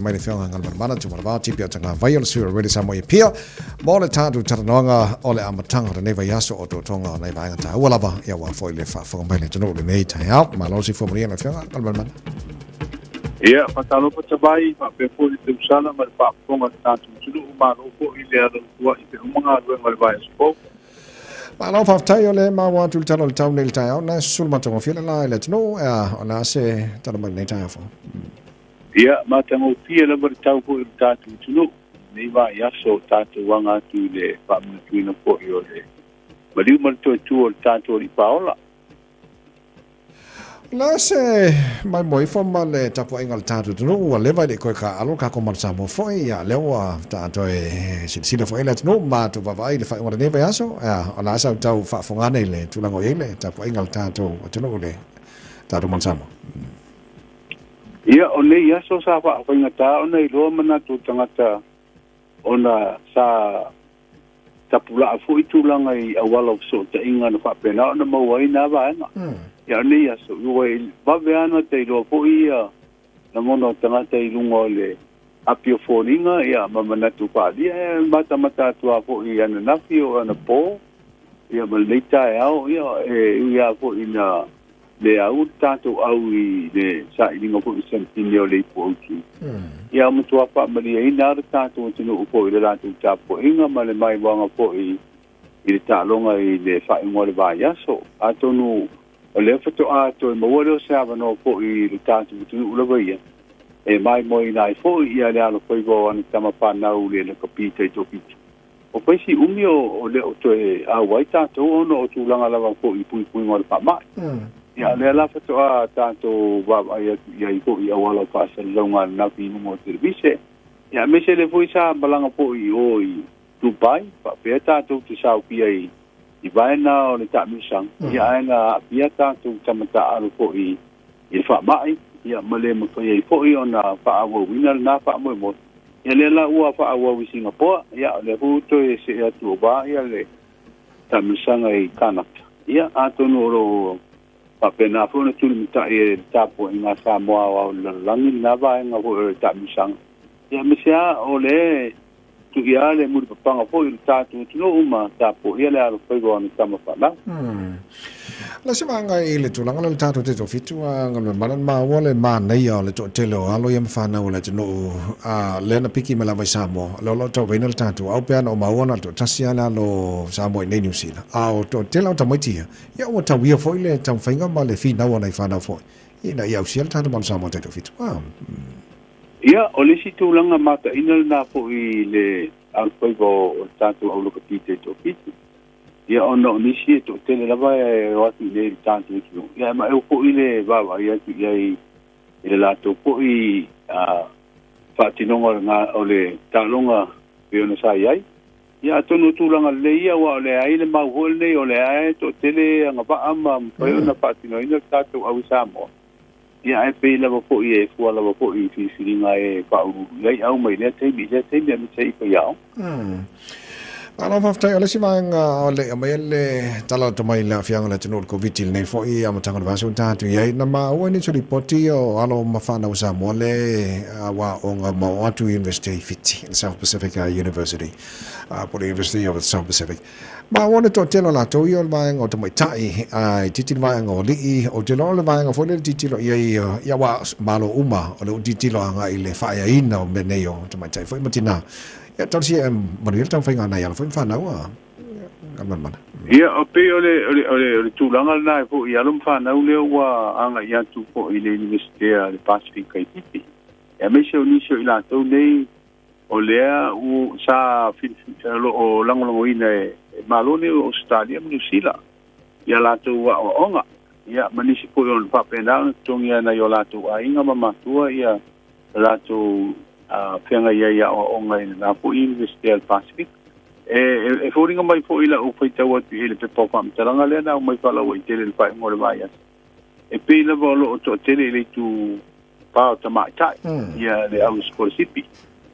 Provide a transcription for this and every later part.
Mai le Afioga Galumalemana Tuimaleava Tipi o Tagavai o le sui o Radio Samoa i Apia mo le tatou talanoaga o le amataga o lenei vaiaso o tuatuaga o nai vaega taua lava ia aua foi le faafofoga mai le atunuu lenei taeao. Malo le soifua manuia lau Afioga Galumalemana. Ia, faatalofa Tavai, faapea foi le tausala ma le faafofoga a le tatou atunuu, malo foi le ala utuai i feau ma galuega o le vaiaso fou. Malo faafetai o le maua atu le tala o le tau nei le taeao na susulu matagofie le la i le atunuu o le a se tala mai lenei taeao fou. Ia, matagofie lava le tau foi o le tatou atunuu i lenei vaiaso o tatou aga atu i le faamanatuina foi o le maliu ma le toe tu o le tatou Alii Paola. Na se maimoa ifo ma le tapuaiga a le tatou atunuu ua leva i le koe kaalo kako ma le Samoa foi ia lea ua tatou e silasila foi le atunuu ma tatou vaavaai i le faaiuga o lenei vaiaso o le a sau tau faafogana i le tulaga o i ai le tapuaiga a le tatou atunuu le tatou ma le Samoa. Ia, o nei aso sa faafaigata ona iloa manatu o tagata ona sa tapulaa foi tulaga i auala o fesootaiga na faapena ona maua ai na vaega. Ia, o nei aso, ua vave lava ona tailoa foi ia lagona o tagata i luga o le api o foliga ia ma manatu faaalia. E matamata atu lava foi i ananafi o anapo ia ma lenei taeao, ia e ui lava foi ina le au le tatou au i le sailiga foi i sampini o le ipu autu. Ia matua faamalieina le tatou atunuu foi i le latou tapuaiga ma le maivaga foi i le taaloga i le faaiuga o le vaiaso. Atonu o lea faatoa toe maua lea o se avanoa foi i le tatou atunuu lava ia e maimoaina ai foi ia le alofaiva o ana tama fanau le lakapi taitoafitu. O faisi umi o le o toe au ai tatou ona o tulaga lava foi i puipuiga o le faamai. Ia lea la faatoa tatou vaavaai atu i ai foi i auala o faasalalauga ananafi i luga o televise. Ia aemaise le foi sa malaga foi i o i Dubai, faapea tatou te saofia i vaena o le taamilosaga, ia ae na aafia tatou tama taaalo foi i le faamai, ia ma le mafai ai foi ona faaauauina lena faamoemoe. Ia lea la ua faaauau i Singapoa, ia o lea foi ua toe see atu aua ia le taamilosaga i Kanata. Ia atonu o lo o faapena foi ona tulimatai e le tapuaiga a Samoa aoao i le lalolagi lena vaega foi o le taamilosaga. Ia aemaise lava o le tuia le mulipapaga foi o le tatou atunuu ma tapuaia le alofaiva o ana tama fanau. Le se vaega i le tulaga lea o le tatou taitoafitu a Galuemalemana maua le manaia o le toatele o alo ia ma fanau o le atunuu a lea na piki mai lava i Samoa o lea o lo o tauavaina le tatou au pe ana o maua na o le toatasi lava le alo Samoa i nei Niu Sila a o toatele o tamaiti ia ia ua tauia foi le taumafaiga ma le finau a nai fanau foi ina ia ausia le tatou Malo Samoa taitoafitu. Ia, o le isi tulaga mataina lena foi i le alofaiva o le tatou au lakapi taitoafitu. Ia, ona o nisi e toatele lava e o atu i inei i le tatou atunuu, ia, e maeu foi le vaavaai atu i ai i le latou foi faatinoga o le taaloga pei ona sa i ai. Ia, atonu o tulaga lelei ia, aua o lea ai le mau foi lenei, o lea e toatele agavaa ma mafai ona faatinoina le tatou au i Samoa. Ia, ae pei lava foi e fua lava foi i filifiliga e faauluulu i ai au mai lea taimi i lea taimi aemaise ai i faiaoga. Malo faafetai. O le isi vaega o le aumai le tala atu mai le aafiaga o le atunuu i le Koviti lenei foi amataga o le vaiaso ua tatou i ai. Na maua i nisi o lipoti o alo ma fanau a Samoa le aoaoga ma oo atu i University i Fiti, le South Pacific University, po o le University of the South Pacific. Maua le toatele o latou ia o le vaega o tamaitai, a itiiti le vaega o alii, ou te iloa o le vaega foi lea e tilotilo i ai, ia aua malo uma o lea ua tilotilo agai i le faaeaina o mea nei o tamaitai foi ma tinā. Ia talosia e manuia le taumafaiga a nai alo foi ma fanau a Galumalemana. Ia, o pei o le, o le, o le, o le tulaga lena e foi i alo ma fanau lea ua agai atu foi i le Iunivesite a le Pasefika i Fiti. Aemaise o nisi o i latou nei o lea ua sa o lo o lagolagoina e Malo nei o Ausetalia ma Niu Sila i a latou aoaoga, ia ma nisi foi o faapena ona totogi e nai o latou aiga ma matua ia latou feagai ai i aoaoga i lena foi Iunivesite a le Pasefika. E foliga mai foi i lau faitau atu i le pepa o faamatalaga lea na aumai faalauaitele i le faaiuga o le vaiaso, e pei lava o lo o toatele i le itu pa o tamaitai ia le au sikolasipi,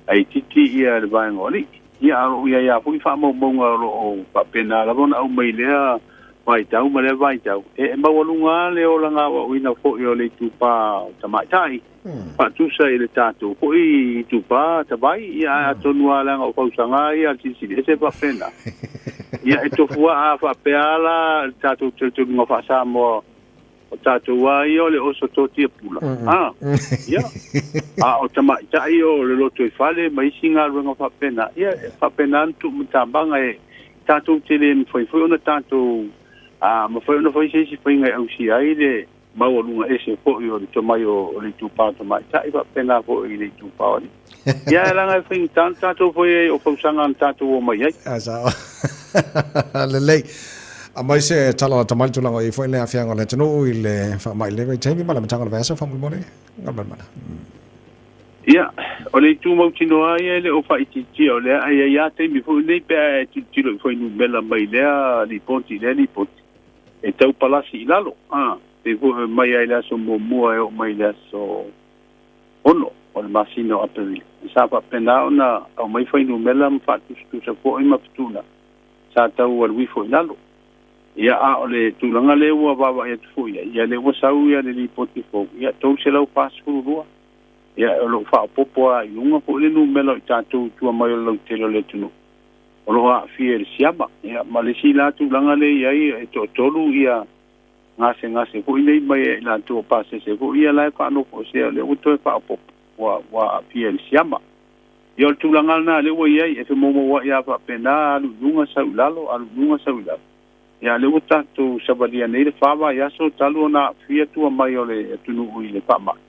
ae itiiti ia le vaega o alii. Ia, a o lo o i ai lava foi faamaumauga o lo o faapena lava ona aumai lea Vaitau ma lea vaitau, e maualuga lava le olaga aoaoina foi o le itupa tamaitai, faatusa i le tatou foi itupa tavai, ia ae atonu lava leaga o fausaga lava ia a le Silisili Ese e faapena. Ia e tofu lava a faapea lava la le tatou talitonuga faa-Samoa o tatou lava ia o le oso totia pula, a, ia, a o tamaitai o le lotoifale ma isi galuega faapena, ia e faapena ona tuumatamaga e tatou te le mafai foi ona tatou a mafai ona fai se isi faiga e ausia ai le maualuga ese foi o le tomai o le itupa tamaitai faapena foi i le itupa o alii. Ia e leaga e faigata ona tatou fai ai o fausaga na tatou omai ai. A sao. Lelei. Aumai se tala lata mai le tulaga o i ai foi le aafiaga o le atunuu i le faamai i lenei vaitaimi ma le amataga o le vaiaso faamolemole. Galumalemana. Ia, o le itu mautinoa ia e le o faaitiitia o lea, ae i ai lava taimi foi nei pe a e tilotilo i fuainumera mai lea lipoti i lea lipoti, e tau palasi i lalo, a, pei foi mai lava i le aso muamua e oo mai i le aso 6 o le masina o Aperila. Sa faapena ona aumai fuainumera ma faatusatusa foi ma fetuunai, sa tau alu ifo i lalo. Ia, a o le tulaga lea ua vaavaai atu foi i ai, ia lea ua sau ia le lipoti fou, ia 342. Ia, o lo o faaopoopo lava i luga foi le numera o i tatou i tua mai o le lautele o le atunuu o lo o aafia i le siama. Ia, ma le isi la tulaga lea e i ai, e toatolu ia gasegase foi nei mai ia i latou o pasese foi ia la e faanofoesea, o lea ua toe faaopoopo ua, ua aafia i le siama. Ia, o le tulaga lena lea ua i ai, e femoumouai lava faapena, alu i luga sau i lalo, alu i luga sau i lalo. Ia, lea ua tatou savalia nei le fa vaiaso talu ona aafia tua mai o le atunuu i le faamai.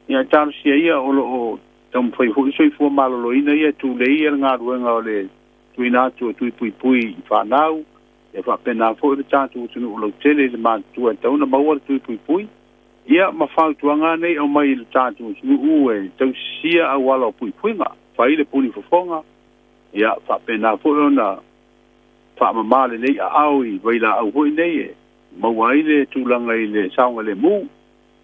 Ia, e talosia ia o lo o taumafai foi le soifua maloloina ia e tulei ia le galuega o le tuuina atu o tui puipui i fanau, ia faapena foi le tatou atunuu lautele i le matutua e tatau ona maua le tui puipui. Ia, ma fautuaga nei aumai i le tatou atunuu e tausisia auala o puipuiga, fai le puni fofoga, ia faapena foi ona faamama lelei aao i vailaau foi nei e maua ai le tulaga i le saogalemu.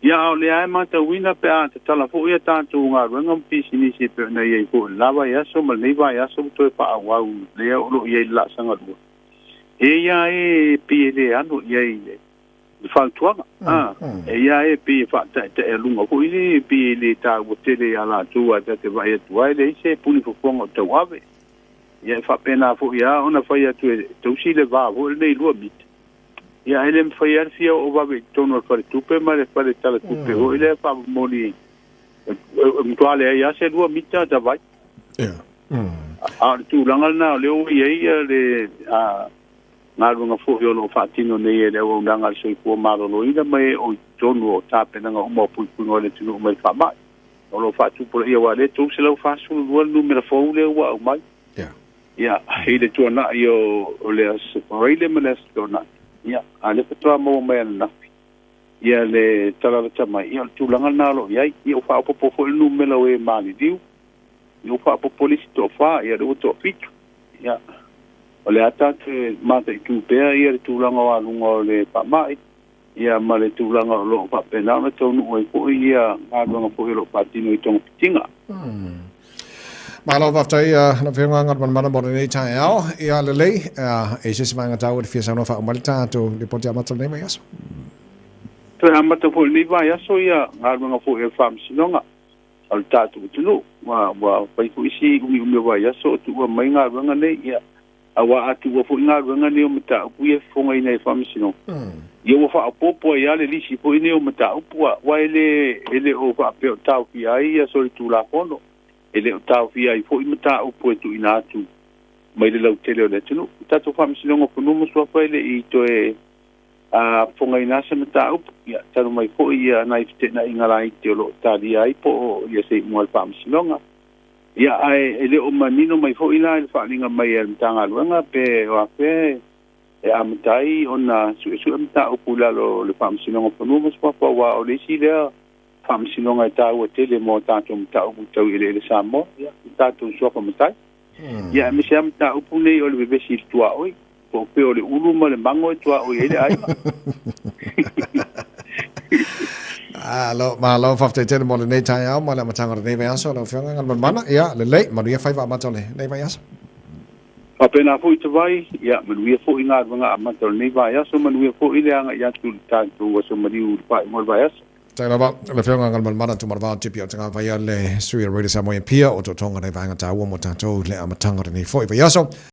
Ia, a o lea lava e matauina pe a tatala foi a tatou galuega ma pisinisi e pei ona i ai foi i le la vaiaso ma lenei vaiaso ua toe faaauau lea o lo o i ai i le laasaga lua. E ia e pei e le ano i ai i le fautuaga. A, e ia e pei e faataetaealuga foi le pei e le taua tele ia latou a ta te vaai atu ai e leai se puni fofoga o tauave. Ia e faapena foi lava ona fai atu e tausi le va foi lenei 2 mita. Ia ae le mafai lava le fia oo vave i totonu o le faletupe ma le fale talatupe foi lea faamomoli e matua leai lava se 2 mita ta vai. A o le tulaga lena o lea ua i ai le galuega foi o lo o faatino nei e le Auaunaga a le Soifua Maloloina ma e o i totonu o tapenaga uma o puipuiga o le atunuu mai le faamai. O lo o faatupulaia aua o lea e 342 le numera fou lea ua aumai. Ia, i le tuanai o le Aso Faraile ma le Aso Toonai, ia, a o lea faatoa maua mai ananafi ia le tala lata mai, ia o le tulaga lena o lo o i ai. Ia ua faaopoopo foi le numera o e maliliu, ia ua faaopoopo le isi toafa, ia o lea ua toafitu. Ia, o le a tatou e mataitu pea ia le tulaga o aluga o le faamai, ia ma le tulaga o lo o faapena ona taunuu ai foi ia galuega foi o lo o faatino i togafitiga. Malo faafetai lau Afioga Galumalemana mo lenei taeao. Ia lelei, e i se isi vaega taua e te fia saunoa faauma ai le tatou lipoti amata o lenei vaiaso. Toe amata foi i lenei vaiaso ia galuega foi a le Faamasinoga a le tatou atunuu. Ua fai foi si umiumi o vaiaso o tuua mai galuega nei. Ia, aua a tuua foi galuega nei o mataupu ia e fofogaina e Faamasinoga, ia ua faaopoopo ai lava le lisi foi nei o mataupu, aua e le, e le o faapea o taofia ai ia solitulafono, e le o taofia ai foi mataupu e tuuina atu mai le lautele o le atunuu. O tatou Faamasinoga o Fanua ma Suafa e le i toe fofogaina se mataupu, ia, talu mai foi ia nai feteenaiga laiti o lo o talia ai po o ia se iuga a le Faamasinoga. Ia, ae e le o manino mai foi la i le faaaliga mai a le Matagaluega pe o afea e amata ai ona suesue mataupu i lalo o le Faamasinoga o Fanua ma Suafa, aua o le isi lea faamasinoga e taua tele mo a tatou mataupu tau i eleele Samoa, ia, ma tatou suafa matai. Ia, aemaise lava mataupu nei o le vevesi i le tuaoi, po o pei o le ulu ma le mago e tuaoi ai le aiga. Malo, malo, faafetai tele mo lenei taeao ma le amataga o lenei vaiaso lau Afioga Galumalemana. Ia, lelei, manuia faiva amata o lenei vaiaso. Faapena fo'i Tavai, ia manuia fo'i galuega amata o lenei vaiaso, manuia fo'i le aga'i atu i le tatou aso maliu i le faaiuga o le vaiaso. Faafetai lava le Afioga Galumalemana Tumanavao Tipi o Tagafaia, le sui o Radio Samoa i Apia o totoga nei vaega taua mo tatou i le amataga o lenei foi vaiaso.